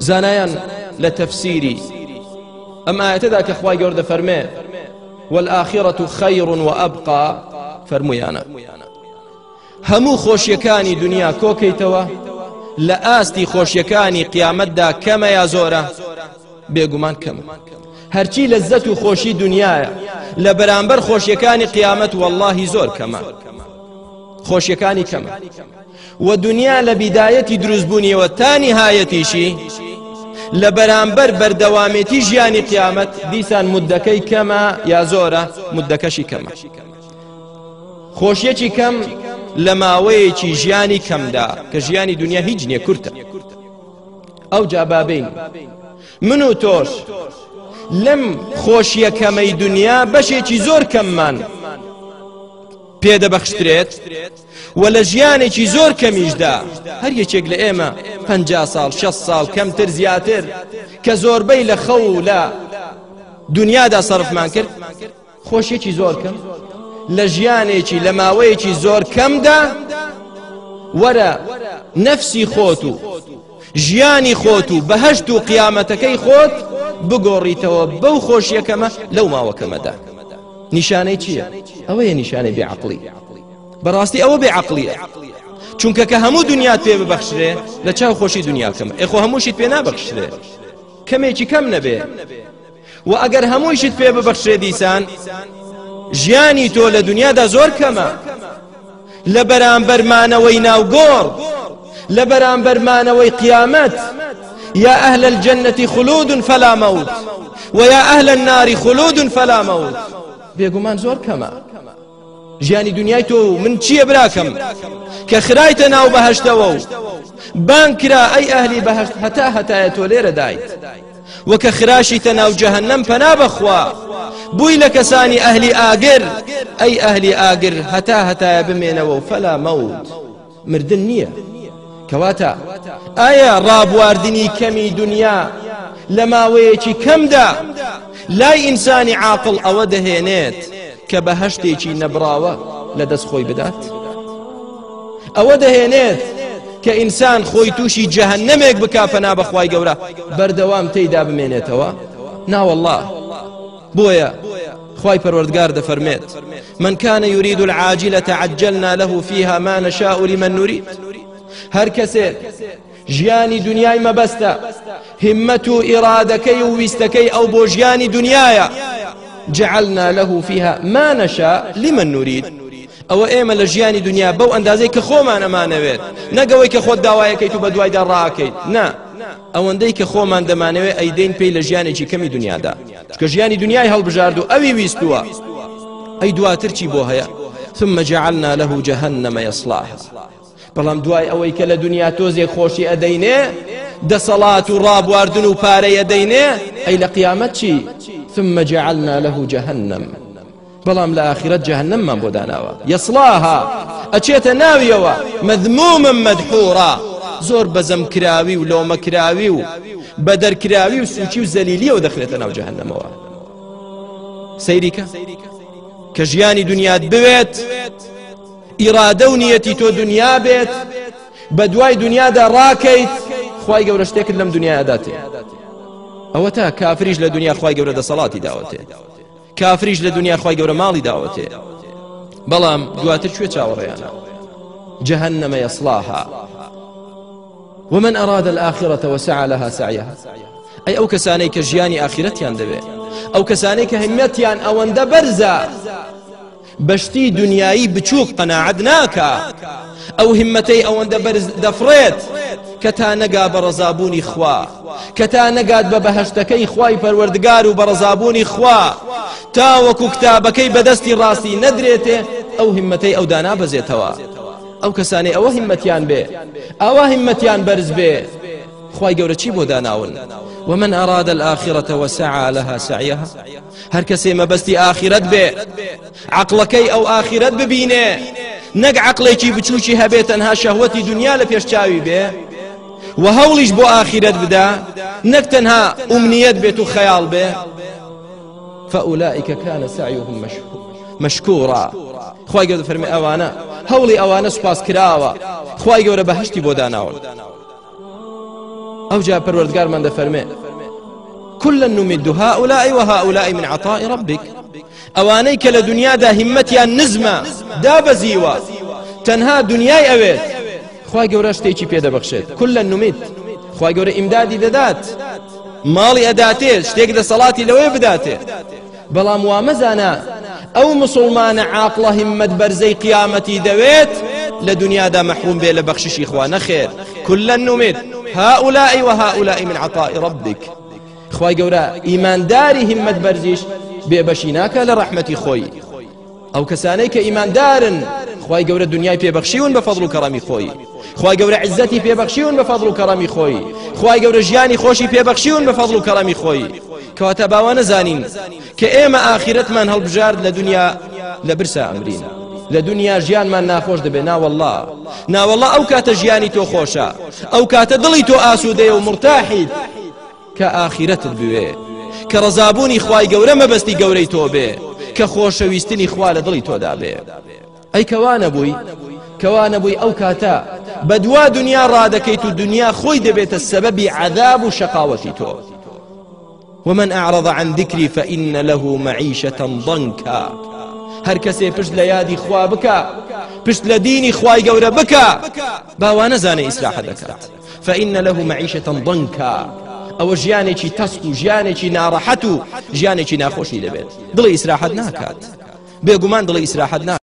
زانایان لە تەفسیری ئەم ئایەتەدا کە خوای گەورە دەفەرمێ والآخرة خير وأبقى فەرموویانە هەموو خۆشیەکانی دنیا کۆکەیتەوە لە ئاستی خۆشیەکانی قیامەتدا کەمە یا زۆرە بێگومان کەمە هەرچی لەزەت و خۆشی دنیاە لە بەرامبەر خۆشیەکانی قیامەت واللهی زۆر کەمە خۆشیەکانی کەمە و دنیا لە بیدایەتی دروستبوونیەوە تا نیهایەتیشی لە بەرامبەر بەردەوامێتی ژیانی قیامەت دیسان مدەکەی کەمە یا زۆرە مدەکەشی کەمە خۆشیەکی کەم لە ماوەیەکی ژیانی کەمدا کە ژیانی دنیا هیچ نییە کورتە ئەو جابابین من و تۆش لەم خۆشیە کەمەی دنیا بەشێکی زۆر کەممان پێدەبەخشترێت و لە ژیانێکی زۆر کەمیشدا هەر یەکێک لە ئێمە پ ساڵ 6 ساڵ کەمتر زیاتر کە زۆربەی لە خەو و لە دنیادا سەرفمان کرد خۆشیەکی زۆر کەم لە ژیانێکی لە ماوەیەکی زۆر کەمدا وەرە نەفسی خۆت و ژیانی خۆت و بەهەشت و قیامەتەکەی خۆت بگۆڕیتەوە بەو خۆشیەکەمە لەو ماوەکەمەدا نیشانەی چییە؟ ئەوەیە نیشانەی بێعەقڵی بەڕاستی ئەوە بێعەقڵیە چونکە کە هەموو دنیات پێ ببەخشرێ لە چاو خۆشی دنیاکەم ئێخۆ هەمووشیت پێ نابەخشرێ کەمێکی کەم نەبێ و ئەگەر هەموویشت پێ ببەخشرێ دیسان ژیانی تۆ لە دنیادا زۆر کەمە لە بەرامبەر مانەوەی ناو گۆڕ لە بەرامبەر مانەوەی قیامەت يا أهل الجنة خلود فلا موت ويا أهل النار خلود فلا موت بێگومان زۆر کەمە ژیانی دنیای تۆ و من چییە براکەم کە خرایتە ناو بەهەشتەوە و بانگ کرا ئەی ئەهلی بەهەشت هەتا هەتایە تۆ لێرە دایت و کە خراشیتە ناو جەهەنەم پەنا بەخوا بووی لە کەسانی ئەهلی ئاگر ئەی ئەهلی ئاگر هەتا هەتایە بمێنەوە و فەلا مەوت مردن نییە کەواتە ئایا ڕابواردنی کەمی دنیا لە ماوەیەکی کەمدا لای ئینسانی عاقڵ ئەوە دەهێنێت کە بەهەشتێکی نەبراوە لە دەست خۆی بدات ئەوە دەهێنێت کە ئینسان خۆی تووشی جەهەنەمێک بکا پەنا بەخوای گەورە بەردەوام تێیدا بمێنێتەوە ناوەله بۆیە خوای پەروەردگار دەفەرمێت من كان يريد العاجلة عجلنا له فيها ما نشاء لمن نريد هەر کەسێک ژیانی دنیای مەبەستە همەت و ئیرادەکەی و ویستەکەی ئەو بۆ ژیانی دنیایە جعلنا له فيها ما نشاء لمن نريد ئەوە ئێمە لە ژیانی دنیا بەو ئەندازەی کە خۆمان ئەمانەوێت نەگەوەی کە خۆت داوایەکەیت و بە دوایدا ڕاکەیت نا ئەوەندەی کە خۆمان دەمانەوێت ئەیدەین پێی لە ژیانێکی کەمی دنیادا چکە ژیانی دنیای هەڵبژارد و ئەوی ویستووە ئەی دواتر چی بۆ هەیە ثم جعلنا له جهنم يصلاها بەڵام دوای ئەوەی کە لە دنیا تۆزێک خۆشی ئەدەینێ دەسەڵات و ڕابواردن و پارەی ئەدەینێ ئەی لە قیامەت چی ثم جعلنا له جهنم بەڵام لە ئاخیرەت جەهەنەممان بۆ داناوە یەسڵاها ئەچێتە ناویەوە مەذموما مەدحورا زۆر بەزەم کراوی و لۆمە کراوی و بەدەرکراوی و سوچی و زەلیلیەوە دەخرێتە ناو جەهەنەمەوە سەیریکە کە ژیانی دنیات بوێت ئیرادە و نیەتی تۆ دنیا بێت بە دوای دنیادا ڕاکەیت خوای گەورە شتێکت لەم دنیادا داتێ ئەوە تا کافریش لە دنیا خوای گەورە دەسەڵاتی داوەتێ کافریش لە دنیا خوای گەورە ماڵی داوەتێ بەڵام دواتر کوێ چاوەڕێیانە جهنم يصلاها ومن أراد الآخرة وسعى لها سعيها ئەی ئەو کەسانەی کە ژیانی ئاخرەتیان دەوێت ئەو کەسانەی کە هیمەتیان ئەوەندە بەرزە بە شتی دنیایی بچووک قەناعەت ناکا ئەو هیمەتەی ئەوەندە بەرز دەفڕێت کە تا نەگا بە ڕەزابوونی خوا کە تا نەگات بە بەهەشتەکەی خوای پەروەردگار و بە ڕەزابوونی خوا تاوەکو کتابەکەی بەدەستی ڕاستی نەدرێتێ ئەو هیمەتەی ئەو دانابەزێتەوە ئەو کەسانەی ئەوە هیمەتیان بێ ئەوە هیمەتیان بەرز بێ خوای گەورە چی بۆ داناون ومن أراد الآخرة وسعى لها سعيها هەر کەسێ مەبەستی ئاخیرەت بێ عەقڵەکەی ئەو ئاخیرەت ببینێ نەک عەقڵێکی بچووکی هەبێ تەنها شەهوەتی دنیا لە پێش چاوی بێ و هەوڵیش بۆ ئاخیرەت بدا نەک تەنها ئومنیەت بێت و خەیاڵ بێ فأولئك كان سعيهم مشكورا خوای گەورە فەرمی ئەوانە هەوڵی ئەوانە سوپاس کراوە خوای گەورە بەهەشتی بۆ داناون. ئەوجا پەروەردگارمان دەفەرمێ كلا نمد هؤلاء وهؤلاء من عطاء ربك ئەوانەی کە لە دنیادا هیمەتیان نزمە دابەزیوە تەنها دنیای ئەوێت خوای گەورە شتێکی پێ دەبەخشێت كلا نمد خوای گەورە ئیمدادی دەدات ماڵی ئەداتێ شتێک دەسەڵاتی لەوەی بداتێ بەڵام وا مەزانە ئەو مسوڵمانە عاقڵە هیممەت بەرزەی قیامەتی دەوێت لە دنیادا مەحروم بێ لە بەخششی خوا نەخێر كلا نمد هؤلاء وهؤلاء من عطاء ربك خوای گەورە ئیمانداری هیممەت بەرزیش بێبەشی ناکا لە ڕەحمەتی خۆی ئەو کەسانەی کە ئیماندارن خوای گەورە دنیای پێبەخشیون بە فەضل و کەڕەمی خۆی خوای گەورە عزەتی پێبەخشیون بە فەضل و کەڕەمی خۆی خوای گەورە ژیانی خۆشی پێبەخشیون بە فەضل و کەڕەمی خۆی کەواتە باوا نەزانین کە ئێمە ئاخیرەتمان هەڵبژارد لە دنیا لە برسا ئەمرین لە دنیا ژیانمان ناخۆش دەبێ ناوەڵڵا ناوەڵڵا ئەو کاتە ژیانی تۆ خۆشە ئەو کاتە دڵی تۆ ئاسوودەیە و مرتاحیت کە ئاخیرەتت بوێ کە ڕەزابوونی خوای گەورە مەبەستی گەورەی تۆ بێ کە خۆشەویستنی خوا لە دڵی تۆدا بێ ئەی کەوا نەبووی کەوا نەبووی ئەو کاتە بەدوا دنیا ڕادەکەیت و دنیا خۆی دەبێتە سەبەبی عەذاب و شەقاوەتی تۆ ومن أعرض عن ذكري فإن له معيشة ضنكا هەر کەسێ پشت لە یادی خوا بکە پشت لە دینی خوای گەورە بکە باوا نەزانێ ئیسراحە دەکات فإن له معيشة ضنكا ئەوە ژیانێکی تەسک و ژیانێکی ناڕەحەت و ژیانێکی ناخۆشی دەبێت دڵی ئیسراحەت ناکات بێگومان دڵی ئیسراحەت ناکات.